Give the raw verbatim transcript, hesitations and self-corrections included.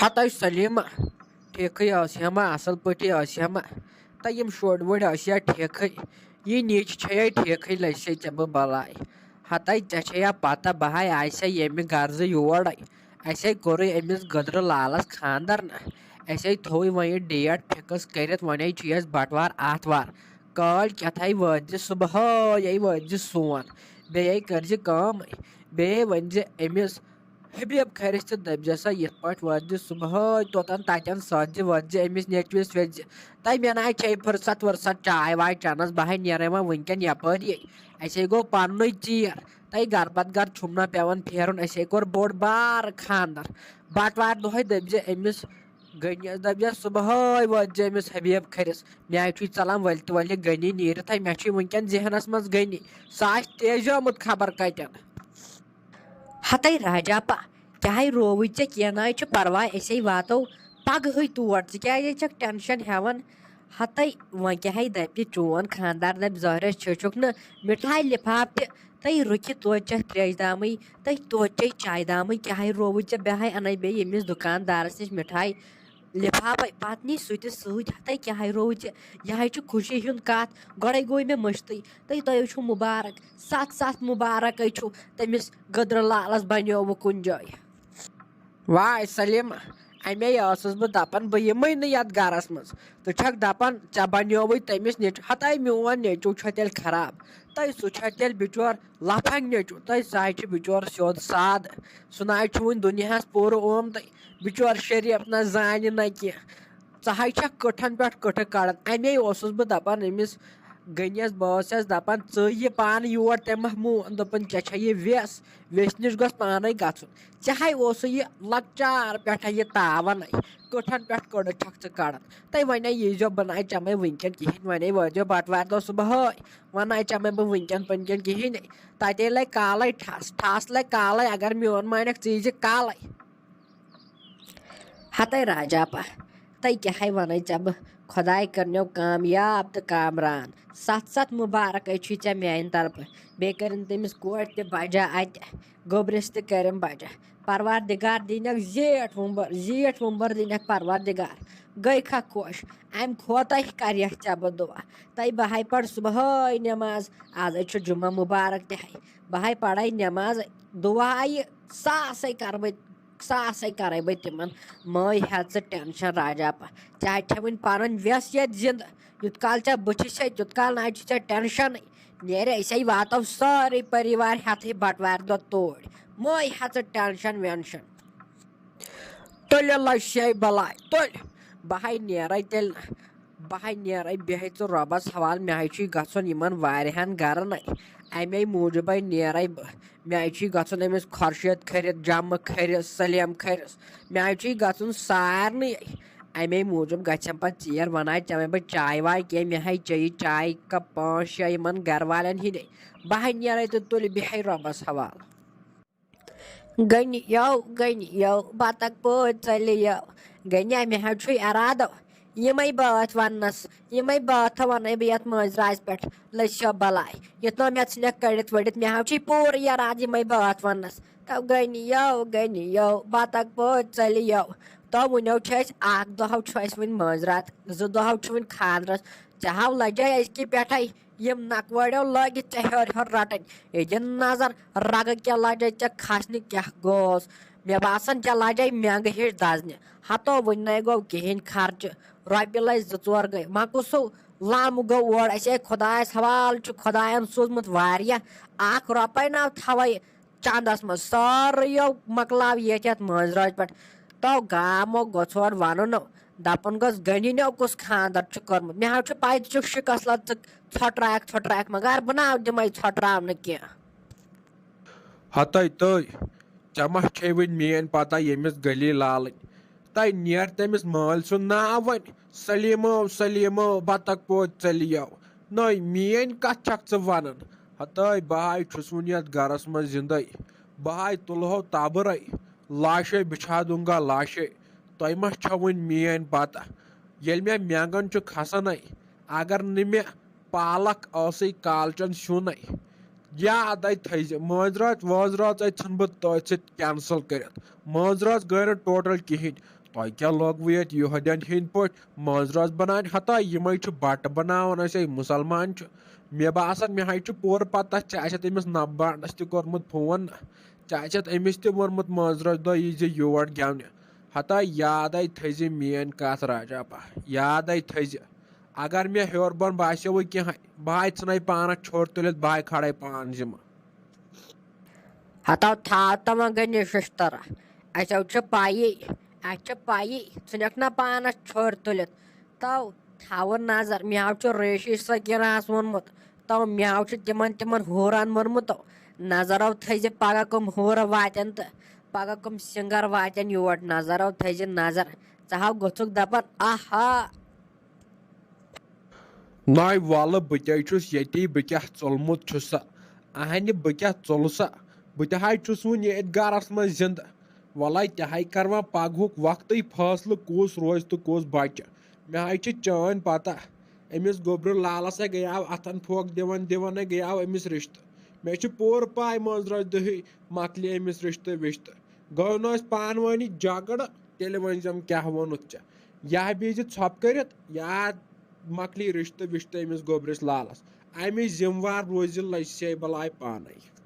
ہتاے سلیمہ، ٹھیکھٕے ٲسۍ ہما، اصل پٲٹھی ٲسۍ ہما؟ تہ یم شُرۍ وُرۍ ٲسۍ یا ٹھیکھٕے؟ یہِ نیچ چھے ٹھیکھٕے، لٔج سے ژےٚ بہٕ بلاے۔ ہتاے ژےٚ چھے یا پتہ، بہٕ ہاے آیہِ سا ییٚمہِ غرضہٕ یورے۔ اسے کوٚرُے أمِس گٔدرٕ لالس خاندر نہ۔ اسے تھووُے وۄنۍ یہِ ڈیٹ فکس کٔرِتھ، وۄنۍ چھُ یس بٹوار آتھوار۔ کالۍ کیتھاے وٲتۍ زِ صبحٲے وٲتۍ زِ سون۔ بیٚیہِ کٔرۍ زِ کٲم، بیٚیہِ ؤنۍ زِ أمِس حبیب کھرِس تہِ دٔپۍ زِ سا یِتھ پٲٹھۍ وٲتۍ زِ صبحٲے توٚتن تتٮ۪ن سَتھ زِ وٲتۍ زِ أمِس نیٚچوِس ویٚتۍ زِ۔ تۄہہِ مےٚ نہ چھے فرصت ورصت چاے واے چنس، بہٕ ہے نیرے وۄنۍ وٕنکٮ۪ن یپٲرۍ۔ اسے گوٚو پننُے ژیر۔ تۄہہِ گرٕ پتہٕ گرٕ چھُم نہ پٮ۪وان پھیرُن۔ اسے کوٚر بوٚڑ بار خاندر۔ بٹوارِ دۄہے دٔپۍ زِ أمِس گٔنِس، دٔپۍ زِ صبحٲے وٲتۍ زِ أمِس حبیب کھرِس۔ مےٚ چھُے ژلان ؤلۍ تہٕ ؤلۍ گٔنی نیٖرِتھ۔ مےٚ چھُے وٕنکٮ۪ن ذہنس منٛز گٔنی۔ سُہ آسہِ تیزیومُت خبر کتٮ۪ن۔ ہتے راجاپا، کیٛاہ رووُے ژےٚ؟ کینٛہہ نہ چھُ پرواے، أسے واتو پگہٕے تور۔ ژٕ کیٛازِ چھکھ ٹینشن ہٮ۪وان؟ ہتے وۄنۍ کیٛاہ ہے دپہِ چون خاندار، دپہِ ظٲہرس چھُ چھُکھ نہٕ مِٹھایہِ لفاف تہِ۔ تہٕ رُکہِ توتہِ چکھ تریشہِ دامٕے، تہٕ توتہِ چے چایہِ دامٕے۔ کیٛاہ ہے رووُے ژےٚ؟ بہٕ ہے انَے بیٚیہِ ییٚمِس دُکاندارس نِش مِٹھایہِ لفافے، پتہٕ نی سُہ تہِ سۭتۍ۔ ہتے کیٛاہ ہے رووُے ژےٚ؟ یہِ ہے چھُ خوشی ہُنٛد کتھ۔ گۄڈے گوٚو مےٚ مٔشتٕے۔ تہٕ تۄہہِ چھُو مُبارک، ستھ ستھ مُبارک ہے چھُو تٔمِس گٔدرٕ لالس بنیووٕ کُنہِ جایہِ۔ واے سلیمہ، اَمے ٲسٕس بہٕ دَپان، بہٕ یِمٕے نہٕ یَتھ گَرَس منٛز۔ ژٕ چھَکھ دَپان، ژےٚ بَنیووُے تٔمِس نیٚچوٗ۔ ہَتاے میون نیٚچوٗ چھُ تیٚلہِ خراب۔ تۄہہِ سُہ چھا تیٚلہِ بِچور لَفنٛگ نیٚچوٗ؟ تۄہہِ سُہ ہَے چھُ بِچور سیوٚد سادٕ۔ سُہ نہ ہَے چھُ وٕنہِ دُنیاہَس پوٗرٕ آمتُے۔ بِچور شریٖف نہ زانہِ نہ کینٛہہ۔ ژٕ ہَے چھَکھ کٔٹھَن پٮ۪ٹھ کٔٹھٕ کَڑان۔ اَمے اوسُس بہٕ دَپان أمِس گٔنِیَس، بہٕ ٲسَس دَپان، ژٕ یہِ پانہٕ یور، تٔمۍ مہ مون۔ دوٚپُن، ژےٚ چھےٚ یہِ وٮ۪س، وٮ۪سہِ نِش گوٚژھ پانَے گژھُن۔ ژےٚ ہَے اوسُے یہِ لۄکچار پٮ۪ٹھَے یہِ تاوَن، کٔٹھَن پٮ۪ٹھ کٔڑِتھ چھَکھ ژٕ کَڑان۔ تَے وۄنۍ ییٖزیو، بہٕ نَے چَمَے وٕنۍکٮ۪ن کِہیٖنۍ، وۄنۍ وٲتۍزیو بَٹوارِ دۄہ صُبحٲے، وۄنۍ نَے چَمَے بہٕ وٕنۍکٮ۪ن پٔنۍکٮ۪ن کِہیٖنۍ۔ تَتے لَگہِ کالَے ٹھَس، ٹھَس لَگہِ کالَے، اگر میون مانٮ۪کھ ژٕ ییٖزِ کالَے۔ ہتے راجاپا، تۄہہِ کیٛاہ ہے وَنَے ژےٚ بہٕ؟ خۄداے کٔرنیو کامیاب تہٕ کامران۔ ستھ ستھ مُبارک ہے چھُے ژےٚ میٛانہِ طرفہٕ۔ بیٚیہِ کٔرِن تٔمِس کورِ تہِ بجا اَتہِ، گوٚبرِس تہِ کٔرِن بجا۔ پروردگار دِنَکھ زیٖٹھ وُمبر، زیٖٹھ وُمبر دِنَکھ پروردگار۔ گٔے کھا خۄش؟ اَمہِ کھۄتہٕ کَرِ ژےٚ بہٕ دُعا۔ تۄہہِ بہٕ ہے پَرٕ صُبحٲے نٮ۪ماز۔ آز ہے چھُ جُمعہ مُبارک تہِ ہے۔ بہٕ ہے پَرَے نٮ۪ماز، دُعا یہِ ساسَے کَرٕ بہٕ۔ ساسَے کَرَے بہٕ تِمَن۔ مہٕ ہےٚ ژٕ ٹٮ۪نشَن راجاپا۔ ژےٚ ہا چھےٚ وٕنہِ پَنٕنۍ وٮ۪س ییٚتہِ زِندٕ۔ یُتھ کال ژےٚ بہٕ چھُسے، تیُتھ کال نہ چھُ ژےٚ ٹٮ۪نشَنٕے۔ نیرِ أسے واتو سٲرٕے پٔریوار ہٮ۪تھٕے بَٹوارِ دۄہ توٗرۍ۔ مہٕ ہےٚ ژٕ ٹٮ۪نشَن وٮ۪نشَن۔ تُلہِ لَشے بَلاے، تُلہِ۔ بہٕ ہَے نیرَے تیٚلہِ نہ۔ بہٕ ہَے نیرَے، بیٚہہ ژٕ رۄبَس حوالہٕ، مےٚ ہَے چھُے گژھُن یِمَن واریاہَن گَرَن۔ اَمے موٗجوٗبَے نیرَے بہٕ۔ مےٚ ہَے چھُے گژھُن أمِس خۄرشیٖد کھٔرِتھ، جَمہٕ کھٔرِس، سلیٖم کھٔرِس۔ مےٚ ہَے چھُے گژھُن سارنٕے۔ اَمے موٗجوٗب گژھٮ۪م پَتہٕ ژیر، وَنان ژےٚ وۄنۍ بہٕ چاے واے کینٛہہ، مےٚ ہَے چیٚیہِ چاے کَپ پانٛژھ شےٚ یِمَن گَرٕ والٮ۪ن ہِنٛدے۔ بہٕ ہَے نیرَے تہٕ تُلہِ بیٚہے رۄبَس حوالہٕ۔ گٔنِیو، گٔنِیو، بطخ پٲٹھۍ ژٔلِیو۔ گٔنِیا، مےٚ حظ چھُے اِرادٕ یِمَے بٲتھ وَننَس، یِمَے بٲتھ وَنَے بہٕ یَتھ مٲنٛزِ رازِ پٮ۪ٹھ، لٔج سۄ بَلاے۔ یُتھ نہٕ مےٚ ژھٕنَکھ کٔڑِتھ ؤڑِتھ، مےٚ حظ چھُے پوٗرٕ اِرادٕ یِمَے بٲتھ وَننَس۔ تو گٔنِیو، گٔنِیو، بطخ پٲٹھۍ ژٔلِیو۔ تو وٕنیو چھُ اَسہِ اَکھ دۄہ حظ چھُ اَسہِ وٕنہِ مٲنٛزِ راتھ، زٕ دۄہ حظ چھُ وٕنہِ خانٛدرَس۔ ژےٚ ہاو لَجے أزکہِ پٮ۪ٹھَے یِم نکوٲڑیو لٲگِتھ ژےٚ ہیوٚر ہیوٚر رٹٕنۍ۔ یہِ دِ نظر، رگہٕ کیٛاہ لجے ژےٚ کھسنہِ کیٛاہ گوس۔ مےٚ باسان ژےٚ لجے مٮ۪نٛگہٕ ہِش دزنہِ۔ ہتو وُنہِ نے گوٚو کِہیٖنۍ خرچہٕ۔ رۄپیہِ لَچھ زٕ ژور گٔے۔ وۄنۍ کُسو لامہٕ گوٚو اورٕ؟ اَسے خۄدایَس حوالہٕ چھُ خۄدایَن سوٗزمُت واریاہ۔ اَکھ رۄپَے نہ تھاوَے چندس منٛز۔ سٲرٕے یو مۄکلاو ییٚتہِ یَتھ مٲنٛزِ رٲژ پٮ۪ٹھ۔ تو گامو گوٚژھ اورٕ وَنُن نو۔ دَپُن گوٚژھ، گٔنِنیو کُس خانٛدر چھُ کوٚرمُت؟ مےٚ حظ چھُ پَے ژٕ چھُکھ شِکَس لَد، ژٕ ژھۄٹراوکھ، ژھۄٹراوکھ، مگر بہٕ نہ دِمَے ژھۄٹراونہٕ کینٛہہ۔ ہَتَے تٔے، ژےٚ ما چھے وٕنہِ میٛٲنۍ پَتہ ییٚمِس گٔلی لالٕنۍ؟ تَے نیر تٔمِس مٲلۍ سُنٛد ناو وۄنۍ، سلیٖمو، سلیٖمو، بَتَک پوت ژٔلِیو۔ نٔے، میٛٲنۍ کَتھ چھَکھ ژٕ وَنان؟ ہَتَے بہٕ ہاے چھُس وٕنہِ یَتھ گَرَس منٛز زِندَے۔ بہٕ ہاے تُلہو تَبرَے، لاشے بِچھا دوں گا لاشے۔ تۄہہِ ما چھو وٕنہِ میٛٲنۍ پَتہ؟ ییٚلہِ مےٚ مٮ۪نٛگَن چھُ کھسانَے، اگر نہٕ مےٚ پالک ٲسٕے کالچَن سیُنَے۔ یاد اَتہِ تھٲیزِ، مٲنٛزِ رٲژ وٲنٛزِ رٲژ اَتہِ ژھٕن بہٕ تٔتھۍ سۭتۍ cancel کٔرِتھ۔ مٲنٛزِ رٲژ گٔے نہٕ total کِہیٖنۍ۔ تۄہہِ کیٛاہ لوگوٕ ییٚتہِ یہودین ہٕنٛدۍ پٲٹھۍ مٲنٛزِ رٲژ بناونہِ؟ ہتا یِمے چھِ بٹہٕ بناوان، أسۍ ہے مُسلمان چھِ۔ مےٚ باسان، مےٚ ہاے چھُ پوٗرٕ پتہ، ژےٚ آسٮ۪تھ أمِس نبہٕ بانڈس تہِ کوٚرمُت فون، ژےٚ آسٮ۪تھ أمِس تہِ ووٚنمُت مٲنٛزِ رٲژ دۄہ ییٖزِ یور گٮ۪ونہِ۔ ہتا یادے تھٲیزِ میٲنۍ کتھ راجا با، یادے تھٲیزِ۔ اگر مےٚ ہیوٚر بۄن باسیووُے کینٛہہ، بہٕ ہاے ژھٕنے پانس چھوٚر تُلِتھ، بہٕ ہاے کھڑے پان ذمہٕ۔ ہتو تھاو تہٕ وۄنۍ گٔے نِشِشتر۔ اَسیو چھِ پَیی، اَسہِ چھِ پَیی، ژھٕنکھ نہ پانَس چھوٚرۍ تُلِتھ۔ تو تھاوُن نظر، مےٚ ہاو چھُ ریشی سکیٖنَس ووٚنمُت، تو مےٚ ہاو چھُ تِمن تِمن ہوٗرن ووٚنمُت، تو نظرو تھٲیزِ پگاہ کٕم ہوٗرٕ واتن تہٕ پگاہ کٕم سِنگر واتن یور، نظرو تھٲیزِ نظر۔ ژٕ ہاو گوٚژھُکھ دپان، آہا۔ ناے وَلہٕ، بہٕ تہِ چھُس ییٚتی، بہٕ کیٛاہ ژوٚلمُت چھُسا؟ اَہنہِ، بہٕ کیٛاہ ژوٚلسا؟ بہٕ تہِ ہاے چھُس وُنہِ ییٚتھۍ گَرَس منٛز زِندٕ۔ وَلَے تہِ ہاے کَرٕ وۄنۍ پَگہُک وقتٕے فٲصلہٕ، کُس روزِ تہٕ کُس بَچہِ۔ مےٚ ہاے چھِ چٲنۍ پَتہ، أمِس گوٚبرٕ لالَس ہے گٔیاو اَتھَن پھوکھ دِوان دِوان ہے گٔیاو أمِس رِشتہٕ۔ مےٚ چھِ پوٗرٕ پَے مٲنٛزِ رٲژ دۄہٕے مۄکلہِ أمِس رِشتہٕ وِشتہٕ۔ گوٚو نہٕ أسۍ پانہٕ وٲنی جھگڑٕ، تیٚلہِ ؤنۍ زٮ۪م کیٛاہ ووٚنُتھ ژےٚ۔ یا بیٚیہِ زِ ژھۄپہٕ کٔرِتھ، یا مۄکلی رِشتہٕ وِشتہٕ أمِس گوٚبرِس لالَس۔ اَمِچ ذِمہٕ وار روزِ لَسہِ بَلاے پانَے۔